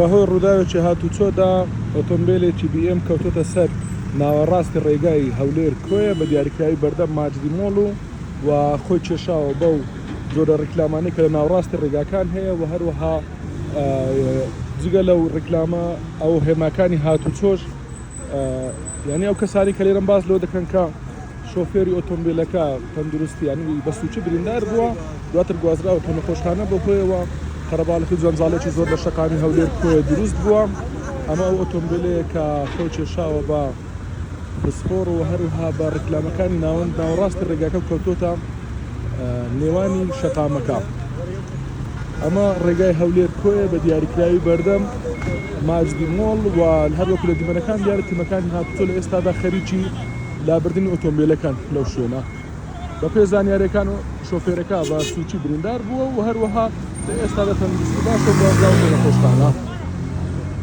بەهۆی ڕووداوێکی هاتوچۆدا ئۆتۆمبێلێکی بی ئێم کەوتۆتە سەر ناوەڕاستی ڕێگای هەولێر کۆیە بە دیاریکراوی بەردەم ماجدی مۆڵ و و خۆی کێشاوە بەو جۆرە ڕیکلامانەی کە لە ناوەڕاستی ڕێگاکان هەیە و هەروەها جگە لەو ڕیکلامە ئەو هێماکانی هاتوچۆش یعنی ئەو کەسانی کە لێرەم باس لەوە دەکەن کە شۆفێری ئۆتۆمبیلەکە تەندروستی یانی بە سووکی بریندار بووە، دواتر گوازراوەتە نەخۆشخانە، بەهۆیەوە قەرەباڵخی و جەنجاڵێکی زۆر لە شەقامی هەولێر کۆیە دروست بووە. ئەمە ئەو ئۆتۆمبیلەیە کە خۆی کێشاوە بە فسفۆڕ و هەروەها بە ڕیکلامەکانی ناوەند ناوەڕاستی ڕێگاکە و کەوتۆتە نێوانی شەقامەکە. ئەمە ڕێگای هەولێر کۆیە بە دیاریکراوی بەردەم ماجدی مۆڵ و هەروەکو لە دیمەنەکان دیارە تیمەکانی هاتوچۆ لە ئێستادا خەریکی لابردنی ئۆتۆمبیلەکان لەو شوێنە. بەپێ زانیاریەکان شۆفێرەکە بە سوکی بریندار بووە و هەروەها لە ئێستادا تەندروستی باشە و گوازراوەتە نەخۆشخانە.